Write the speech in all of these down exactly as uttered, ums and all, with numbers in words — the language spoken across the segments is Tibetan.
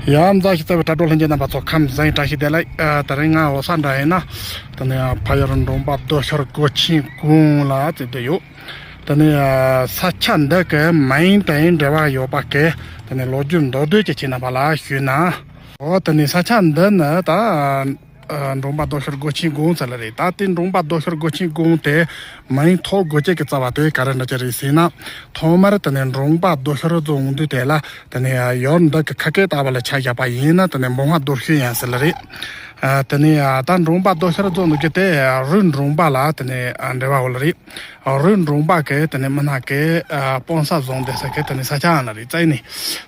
ཡ། མཛའ་བཤེས་རྩ་བའི་དྲ་གྲོགས་ལྷན་རྒྱས་རྣམ་པ་ཚོ་ཁམས་བཟང་། བཀྲ་ཤིས་བདེ་ལེགས། ཨ། དེ་རིང་ང་འོ་ས་འདྲ་ཡིན་ན། དེ་ནས་ཕ་ཡུལ་འབྲོང་པ་རྡོ་ཤོར་སྒོ་ཆེན་དགུན་ལ་བརྩིས་བསྡད་ཡོད། དེ་ནས་ས་ཆ་འདི་གི་མིང་དང་འབྲེལ་བ་ཡོད་པ་གི་དེ་ནས་ལོ་རྒྱུས་མདོར་བསྡུས་ཀྱི་ཁྱེད་རྣམ་པ་ལ་ཞུས་ན། འོ། དེ་ནས་ས་ཆ་འདི་ནི་ད། ཨ། འབྲོང་པ་རྡོ་ཤོར་སྒོ་ཆེན་དགུན་ཟེར་ལ་རེད། ད་དེ་འབྲོང་པ་རྡོ་ཤོར་སྒོ་ཆེན་དགུན་དེ་མིང་ཐོགས་དགོས་ཀྱི་རྩ་བ་དེ་ག་རེ་འདྲ་ཅིག་རེད་ཟེར་ན། ཐོག་མར་དེ་ནས་འབྲོང་པ་རྡོ་ཤོར་རྫོང་འདི་དེ་ལ་དེ་ནས་ཡུལ་འདི་གི་ཁ་སྐད་ལྟ་བུ་ལ་ཆ་བཞག་པ་ཡིན་ན་དེ་ནས་འབུམ་པ་རྡོ་ཤོར་ཡིན་ཟེར་ལ་རེད། ཨ། དེ་ནས་ད་འབྲོང་པ་རྡོ་ཤོར་རྫོང་འདི་གི་དེ་རུ་འབྲོང་པ་ལ་དེ་ནས་འབྲེལ་བ་ཡོད་ལ་རེད། རུ་འབྲོང་པ་གི་དེ་ནས་མི་སྣ་གི་ཨ། སྤུན་ས་བཟུང་བསྡད་ས་གི་དེ་ནས་ས་ཆ་ཡང་ལ་རེད། བཙལ་ནས་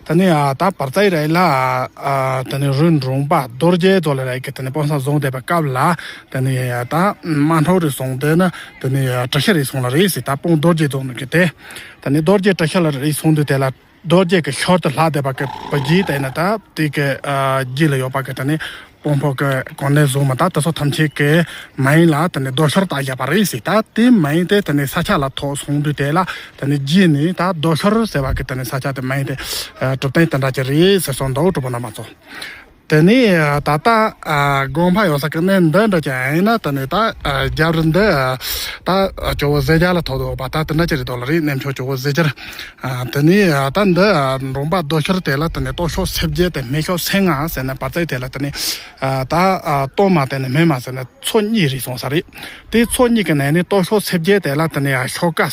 དེ་ནས་ཨ། ད་བར་བཙལ་རེད་ལ། ཨ། དེ་ནས་རུ་འབྲོང་པ་རྡོ་རྗེ་རྫོང་ལ་རེད་གི་དེ་ནས་སྤུན་ས་བཟུང་བསྡད་པའི་སྐབས་ལ་དེ་ནས་ད་དམག་འཁྲུག་རེ་བཟུང་བསྡད་ན་དེ་ནས་གྲུ་ཤི་རེ་སོང་ལ་རེད་ཟེར། ད་སྤུན་རྡོ་རྗེ་རྫོང་ནས་གི་དེ་དེ་ནས་རྡོ་རྗེ་གྲུ་ཤི་ལ་རེ་སོང་དུས་དེ་ལ། རྡོ་རྗེ་གི་ཤུལ་དུ་ལྷག་བསྡད་པ་གི་བུ་རྒྱུད་དེ་ནི་ད་དེ་གི་ཨ། རྒྱུད་ལ་ཡོད་པ་གི་དེ་ནི་དཔོན་པོ་གི་གོ་གནས་བཟུང་མི་ད་དེ་ཚོ་ཐམས་ཅད་གི་མིང་ལ་དེ་ནི་རྡོ་ཤོར་བཏགས་བཞག་པ་རེད་ཟེར། ད་དེ་མིང་དེ་དེ་ནི་ས་ཆ་ལ་ཐོགས་སོང་དུས་དེ་ལ་དེ་ནི་རྒྱུད་ནས་ད་རྡོ་ཤོར་ཟེར་བ་གི་དེ་ནི་ས་ཆ་དེ་མིང་དེ་ཨ། གྲུབ་དོན་དེ་འདྲ་ཅིག་རེད་ཟེར་སོང་འདུག་གྲོགས་པོ་རྣམ་པ་ཚོ། དེ་ནས་ད་ལྟ་ཨ། དགོན་པ་ཡོད་ས་གི་གནས་འདི་འདྲ་ཅིག་ཡིན་ན་དེ་ནས་ད་ཨ། རྒྱབ་རི་འདི་ཨ། ད་ཇོ་བོ་ཟས་རྒྱལ་ལ་ཐོགས་འདུག་པ། ད་དེ་འདྲ་ཅིག་རེད་འདུག་ལ་རེད། གནས་མཆོག་ཇོ་བོ་ཟས་རྒྱལ། ཨ། དེ་ནས་ཨ། ད་འདི་ཨ། འབྲོང་པ་རྡོ་ཤོར་དེ་ལ་དེ་ནས་སྟོད་ཕྱོགས་སེར་བརྒྱད་དེ་སྨད་ཕྱོགས་སེར་ལྔ་ཟེར་ནས་བར་བརྩིགས་དེ་ལ་དེ་ནས་ཨ། ད་ཨ། སྟོད་མ་དེ་ནས་སྨད་མ་ཟེར་ནས་མཚོ་གཉིས་རེད་སོང་ས་རེད། དེ་མཚོ་གཉིས་ཀྱི་ནང་ནས་སྟོད་ཕྱོགས་སེར་བརྒྱད་དེ་ལ་དེ་ནས་ཨ། ཤོག་ཀ་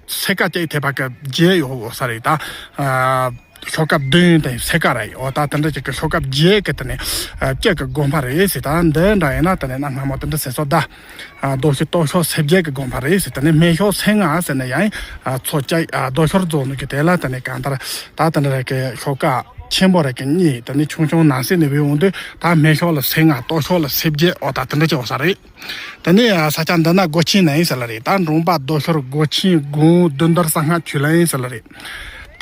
སེར་ཀ་གཅིག་ཐེབས་པ་གི་བརྒྱད་ཡོད་ས་རེད་ད། ཨ། ཤོག་ཀ་བདུན་དེ་སེར་ཀ་རེད། འོ། ད་དེ་འདྲ་ཅིག་གི་ཤོག་ཀ་བརྒྱད་ཀྱི་དེ་ནས་ཨ། སྐྱེ་གི་དགོན་པ་རེད་ཟེར། ད་འདི་འདྲ་ཡིན་ན་དེ་ནས་གནའ་སྔ་མོ་དེ་འདྲ་ཟེར་སོ་ད། ཨ། རྡོ་ཤོར་སྟོད་ཕྱོགས་སེར་བརྒྱད་ཀྱི་དགོན་པ་རེད་ཟེར། དེ་ནས་སྨད་ཕྱོགས་སེར་ལྔ་ཟེར་ནས་ཡང་ཨ། མཚོ་སྐྱ་ཨ། རྡོ་ཤོར་རྫོང་ནས་ཀྱི་དེ་ལ་དེ་ནས་གང་ལྟར་ད་དེ་འདྲ་རེད་གི་ཤོག་ཀ་ཆེན་པོ་རེད་གི་གཉིས། དེ་ནས་ཆུང་ཆུང་ནང་གསེས་ནས་བུད་འོང་དུས་ད་སྨད་ཕྱོགས་ལ་སེར་ལྔ། སྟོད་ཕྱོགས་ལ་སེར་བརྒྱད། འོ། ད་དེ་འདྲ་ཅིག་ཡོད་ས་རེད། དེ་ནས་ས་ཆ་འདི་ན་སྒོ་ཆེན་ནས་ཡིན་ཟེར་ལ་རེད། ད་འབྲོང་པ་རྡོ་ཤོར་སྒོ་ཆེན་དགུན་བདུན་ཟླ་གསང་སྔགས་ཆོས་གླིང་ཡིན་ཟེར་ལ་རེད།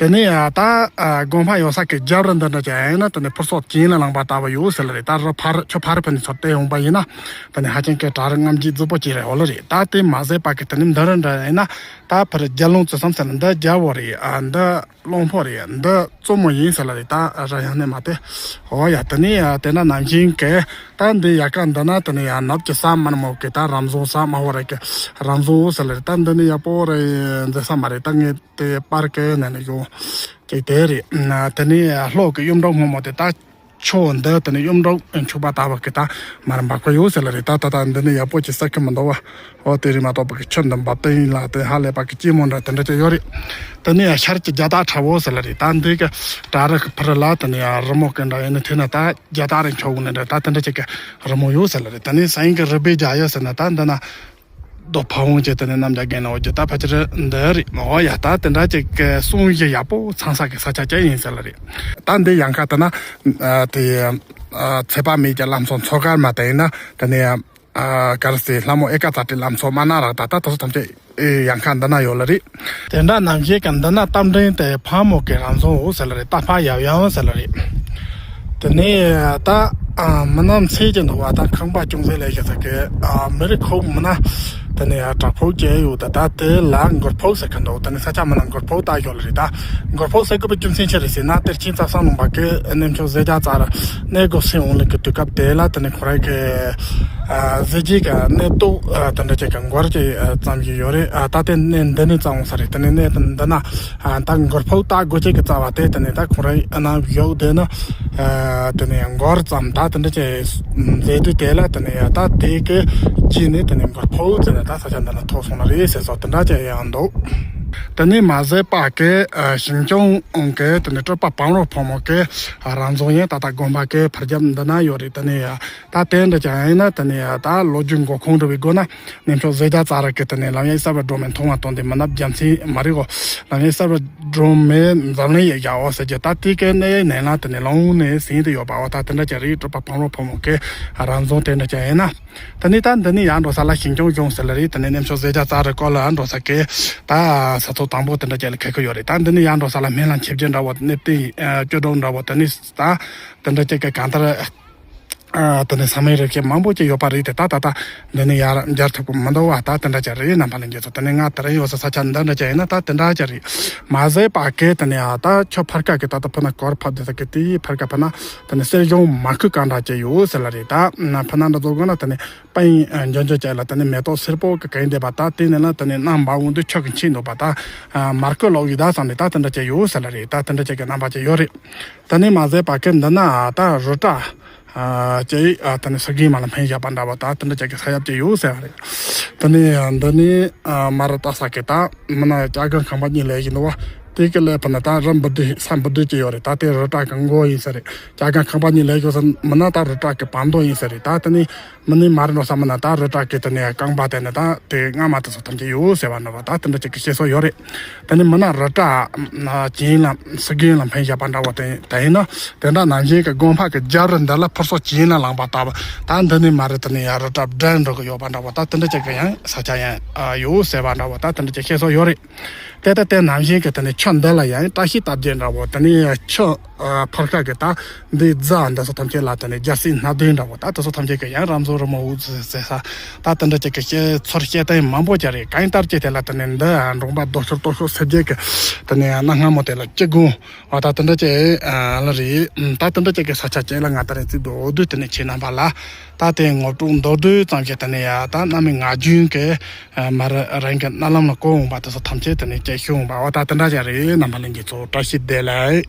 དེ་ནས་ད་དགོན་པ་ཡོད་ས་གི་རྒྱབ་རི་འདི་འདྲ་ཅིག་ཡིན་ན་དེ་ནས་ཕུར་སོག་གྱེན་ལ་ལངས་པ་ལྟ་བུ་ཡོད་ཟེར་ལ་རེད། ད་རི་ཕར་ཆུ་ཕར་ཕུད་ནས་ཚུར་བལྟས་ཡོང་པ་ཡིན་ན་དེ་ནས་ཧ་ཅང་གི་བྲག་རི་རྔམ་བརྗིད་རྫིག་པོ་ཅིག་རེད། འོ་ལ་རེད། ད་དེ་མ་ཟད་པ་གི་དེ་ནས་འདི་རི་འདྲ་ཡིན་ན་ད་ཕར་རྒྱལ་ལུང་རྩེ་གསུམ་ཟེར་ན་འདི་རྒྱལ་པོ་རེད། ཨ། འདི་གླང་ཕོག་རེད། འདི་བཙུན་མོ་ཡིན་ཟེར་ལ་རེད། ད་ར་ཡང་ནས་མ་དེ། འོ་ཡ། དེ་ནས་ཡ་དེ་ན་ནང་བཞིན་གི་ད་འདི་ཡ་ག་འདི་ན་དེ་ནས་ཡ་ནུབ་ཀྱི་ས་དམར་མོ་གི་ད་རང་བྱུང་ས་དམར་པོ་རེད་གི། རང་བྱུང་ཟེར་ལ་རེད། ད་འདི་ནས་ཡ་པོ་རེད་འཛེག་ས་མ་རེད། ད་ངས་དེ་པར་གི་ནས་ནས་ཡོང་གི་དེ་རེད། དེ་ནས་ཡ་ལྷོ་གི་གཡུ་འབྲུག་སྔོན་མོ་དེ་ད། ཆུ་བོ་འདི་དེ་ནས་གཡུ་འབྲུག་འཁྱུག་པ་ལྟ་བུ་གི་ད་མར་འབབ་ཀྱི་ཡོད་ཟེར་ལ་རེད། ད་ད་ད་འདི་ནས་ཡག་པོ་ཅིག་ཟེར་གི་མི་འདུག་བ། འོ། དེ་རེད་མ་གཏོགས་པ་གི་ཆུ་འདི་འབབ་སྟེང་ལ་དེ་ཧ་ལས་པ་གི་སྐྱི་མོ་འདྲ་དེ་འདྲ་ཅིག་ཡོད་རེད། དེ་ནས་ཡང་ཤར་གྱི་རྒྱ་སྟག་ཁྲ་བོ་ཟེར་ལ་རེད། ད་འདི་གི་བྲག་རི་གི་ཕུ་རི་ལ་དེ་ནས་ཡང་རི་མོ་གི་འདྲ་ཡིན་ན་དེ་ན་ད་རྒྱ་སྟག་རེ་འཁྱོག་ནས་འདྲ་ད་དེ་འདྲ་ཅིག་གི་རི་མོ་ཡོད་ཟེར་ལ་རེད། དེ་ནས་སེང་གེ་རུས་པའི་རྒྱ་ཡོད་ཟེར་ན་ད་འདི་ན། རྡོ་ཕ་བོང་ཅན་དེ་ནས་གནམ་རྒྱ་རྒན་ན་འོ་རྒྱུ་ད་ཕལ་ཆེར་འདི་རེད་མ་འོ་ཡ། ད་དེ་འདྲ་ཅིག་གི་གསུང་གཞི་ཡག་པོ་ཚང་ས་གི་ས་ཆ་ཅིག་ཡིན་ཟེར་ལ་རེད། ད་འདི་ཡང་ཁ་ད་ན་ཨ། དེ་ཨ། ཚེ་དཔག་མེད་ཀྱི་ལམ་སྲོལ་མཚོ་སྐར་མ་དེ་ཡིན་ན་དེ་ནས་ཨ། ག་རེ་ཟེར་ལྷ་མོ་ཨེ་ཀ་ཙ་ཏི་ལམ་སྲོལ་མ་ན་རག་ད་ད་དེ་ཚོ་ཐམས་ཅད་ཨེ། ཡང་ཁ་འདི་ན་ཡོད་ལ་རེད། དེ་འདྲ་ནང་བཞིན་གྱི་འདི་ན་རྟ་མགྲིན་དེ་ཕག་མོ་གི་རང་བྱུང་འོ་ཟེར་ལ་རེད། རྟ་ཕག་ཡབ་ཡུམ་ཟེར་ལ་རེད། དེ་ནས་ད་ཨ། མི་ནམ་ཚེས་ཀྱི་འདུག་བ། ད་ཁང་པ་ཅུང་ཟད་ལས་ཤེས་ས་གི་ཨ། མི་རིགས་ཁོག་མི་ན་དེ་ནས་ཡ་བྲག་ཕུག་ཅེས་ཡོད། ད་ད་དེ་ལ་མགུར་ཕུག་ཟེར་གི་འདུག་དེ་ནས་ས་ཆ་མི་ན་མགུར་ཕུག་ད་ཡོད་ལ་རེད། ད་མགུར་ཕུག་ཟེར་དགོས་པའི་རྒྱུ་མཚན་ཅི་རེད་ཟེར་ན་དེར་ཁྱིམ་ཚང་བསམ་ལུང་པ་གི་གནས་མཆོག་ཟས་རྒྱ་རྩ་ར་གནས་སྒོ་སྲིན་འོང་ལུགས་ཀྱི་དུས་སྐབས་དེ་ལ་དེ་ནས་ཁོ་རང་གི་ཨ། གཟི་བརྗིད་ཀྱི་གནས་རྟོགས་ཨ། དེ་འདྲ་ཅིག་གི་མགུར་ཅིག་ཨ། བརྩམས་ཀྱི་ཡོད་རེད། ཨ། ད་དེ་གནས་འདི་ནས་བརྩམས་འོང་ས་རེད། དེ་ནས་གནས་འདི་ན་ཨ། ད་མགུར་ཕུག་ད་དགོས་ཅིག་གི་རྩ་བ་དེ་དེ་ནས་ད་ཁོ་རང་ཨ། ནང་བཞུགས་དེ་ན་ཨ། དེ་ནས་མགུར་བརྩམས་ད་དེ་འདྲ་ཅིག་མཛད་དུས་དེ་ལ་དེ་ནས་ཡ་ད་དེ་གི་རྗེས་ནས་དེ་ནས་མགུར་ཕུག་ཟེར་ནས་ད་ས་ཆ་འདི་ན་ཐོགས་སོང་ན་རེད་ཟེར་སོགས་དེ་འདྲ་ཅིག་ཡང་འདུག་དེ་ནས་མ་ཟད་པ་གི་ཨ། ཞིང་སྐྱོང་གི་དེ་ནས་སྤྲུལ་པ་བམ་རོ་ཕོ་མོ་གི་རང་བྱུང་ཡིན། ད་ད་དགོན་པ་གི་ཕར་རྒྱབ་འདི་ན་ཡོད་རེད། དེ་ནས་ཡ། ད་དེ་འདྲ་ཅིག་ཡིན་ན་དེ་ནས་ད་ལོ་རྒྱུས་འགོ་ཁུངས་འདྲ་བའི་སྒོ་ན་གནས་མཆོག་ཟས་རྒྱ་རྩ་ར་གི་དེ་ནས་ལམ་ཡ་གསར་པ་སྒྲོལ་མའི་མཐོང་བ་དང་ལྡན་མི་ནག་རྒྱལ་མཚན་མ་རིག་གོ། ལམ་ཡ་གསར་པ་སྒྲོལ་མའི་འཛམ་གླིང་ཡི་ཡ་འོ་ཟེར་གྱི་ད་དེ་གའི་གནས་ཡའི་ནང་ལ་དེ་ནས་ལོང་ནས་ཟིན་དུ་ཡོད་པ་འོ། ད་དེ་འདྲ་ཅིག་རེད། སྤྲུལ་པ་བམ་རོ་ཕོ་མོ་གི་རང་བྱུང་དེ་འདྲ་ཅིག་ཡིན་ན། དེ་ནས་ད་འདི་ནས་ཡར་འགྲོ་ས་ལ་ཞིང་སྐྱོང་གཞུང་ཟེར་ལ་རེད། དེ་ནས་གནས་མཆོག་ཟས་རྒྱ་རྩ་ར་སྐོར་ལ་ཡར་འགྲོ་ས་གི་ད་ས་ཐོག་དང་པོ་དེ་འདྲ་ཅིག་ལ་ཁེལ་གི་ཡོད་རེད། ད་འདི་ནས་ཡར་འགྲོ་ས་ལ་སྨན་བླ་མཆེད་བརྒྱད་འདྲ་བོ་གནས་བརྟན་ཨ། སྐྱོ་སྒྲོག་འདྲ་བོ་དེ་ནས་ད་དེ་འདྲ་ཅིག་གི་གང་ལྟར། ཨ་དེ་ནས་ས་མིང་རིགས་མང་པོ་ཅིག་ཡོད་པ་རེད་དེ། ད་ད་ད་འདི་ནས་ཡར་མཇལ་ཐུབ་ཀྱི་མི་འདུག་བ། ད་དེ་འདྲ་ཅིག་རེད། རྣམ་པ་ལྷན་རྒྱས་ཚོ། དེ་ནས་ང་དེ་རིང་ཡོད་ས་ས་ཆ་འདི་འདྲ་ཅིག་ཡིན་ན་ད་དེ་འདྲ་ཅིག་རེད། མ་ཟད་པ་གི་དེ་ནས་ཨ་ད་ཆུ་ཕར་ཁ་གི་ད་ད་ཕུ་ན་གོར་ཕབ་བསྡད་ས་གི་དེའི་ཕར་ཁ་ཕུ་ན་དེ་ནས་གསེར་གཞོང་མ་ཁུ་གང་འདྲ་ཅིག་ཡོད་ཟེར་ལ་རེད། ད་ཕུ་ན་འདྲ་ཚོ་དགོས་ན་དེ་ནས་པའི་འཇོན་འཇོན་ཅིག་ལ་དེ་ནས་མེ་ཏོག་སེར་པོ་གི་གན་བསྡད་པ། ད་དེ་ནས་ལ་དེ་ནས་གནམ་འབར་འོང་དུས་ཆུ་གི་འཁྱིལ་འདུག་པ། ད་མར་ཁུ་ལོག་ཡོད་ད་བསམ་ནས་ད་དེ་འདྲ་ཅིག་ཡོད་ཟེར་ལ་རེད། ད་དེ་འདྲ་ཅིག་གི་རྣམ་པ་ཅིག་ཡོད་རེད། དེ་ནས་མ་ཟད་པ་གི་འདི་ན་ད་རི་བྲག་ཨ་ཅིག་ཨ་དེ་ནས་ས་གི་མ་ལ་འཕེན་བཞག་པ་འདྲ་བ། ད་དེ་འདྲ་ཅིག་གི་ས་ཡབ་ཅིག་ཡོད་ཟེར་བ་རེད། དེ་ནས་འདི་ནས་ཨ་མ་རི་ཏ་ས་གི་ད་མི་ན་ཅ་ག་ཁང་པ་གཉིས་ལས་ཀྱི་འདུག་བ། དེ་གི་ལས་ཕུ་ན་ད་རི་འབུར་དོད་ས་འབུར་དོད་ཅིག་ཡོད་རེད། ད་དེ་རི་བྲག་གི་མགོ་ཡིན་ས་རེད། ཅ་ག་ཁང་པ་གཉིས་ལས་ཀྱི་ས་མི་ན་ད་རི་བྲག་གི་བར་འདོད་ཡིན་ས་རེད། ད་དེ་ནས་མི་ནི་མ་རི་འགྲོ་ས་མི་ན་ད་རི་བྲག་གི་དེ་ནས་རྐང་པ་དེ་ནས་ད་དེ་རྔ་མ་དེ་ཚོ་ཐམས་ཅད་ཡོད་ཟེར་བ་འདྲ་བ། ད་དེ་འདྲ་ཅིག་གི་བཤད་སྲོལ་ཡོད་རེད། དེ་ནས་མི་ན་རི་བྲག་ཅིག་ཡིན་ལ་ས་གི་ཡིན་ལ་འཕེན་བཞག་པ་འདྲ་བོ་དེ་དེ་ཡིན་ན། དེ་འདྲ་ནང་བཞིན་གྱི་དགོན་པ་གི་རྒྱབ་རི་འདི་ལ་ཕུར་ཚོགས་ཅིག་ཡིན་ལ་ལངས་པ་ལྟ་བུ། ད་འདི་ནས་མ་རེད། དེ་ནས་ཡང་རི་བྲག་འགྲིམ་འགྲོ་གི་ཡོད་པ་འདྲ་བོ། ད་དེ་འདྲ་ཅིག་གི་ཡང་ས་ཆ་ཡང་ཡོད་ཟེར་བ་འདྲ་བོ། ད་དེ་འདྲ་ཅིག་བཤད་སྲོལ་ཡོད་རེད། དེ་ལྟ་དེ་ནང་བཞིན་གྱི་དེ་ནས་ཆུ་འདི་ལ་ཡང་བཀྲ་ཤིས་རྟགས་བརྒྱད་འདྲ་བོ། དེ་ནས་ཆུ་ཕར་ཁ་གི་ད་འདི་རྫ་འདི་ཚོ་ཐམས་ཅད་ལ་དེ་ནས་རྒྱལ་སྲིད་སྣ་བདུན་འདྲ་བོ། ད་དེ་ཚོ་ཐམས་ཅད་གི་ཡང་རབ་འབྱམས་རི་མོ་དབུ་རྩེ་ཟེར་ས། ད་དེ་འདྲ་ཅིག་གི་བཤད་ཚུལ་བཤད་སྟངས་མང་པོ་ཅིག་རེད། གང་ལྟར་ཅིག་དེ་ལ་དེ་ནས་འདི་འབྲོག་པ་རྡོ་ཤོར་སྟོད་ཤོར་ཟེར་རྒྱུ་གི་དེ་ནས་གནའ་སྔ་མོ་དེ་ལ་སྐྱི་གུང་བ་ད་དེ་འདྲ་ཅིག་ལ་རེད། ད་དེ་འདྲ་ཅིག་གི་ས་ཆ་ཅིག་ལ་ང་ད་རེས་རྩིས་རྡོ་བསྡུས་དེ་ནས་ཁྱེད་རྣམ་པ་ལ་ད་དེ་ངོ་སྤྲོད་མདོར་བསྡུས་ཙམ་ཞིག་དེ་ནས་ཡ་ད་གནའ་མི་ངག་རྒྱུན་གྱི་མ་ར་རང་གི་རྣ་ལམ་ལ་གོ་འོང་བ་དེ་ཚོ་ཐམས་ཅད་དེ་ནས་སྐྱེལ་ཞུ་འོང་བ། འོ་ད་དེ་འདྲ་ཅིག་རེད། རྣམ་པ་ལྷན་རྒྱས་ཚོ་བཀྲ་ཤིས་བདེ་ལེགས།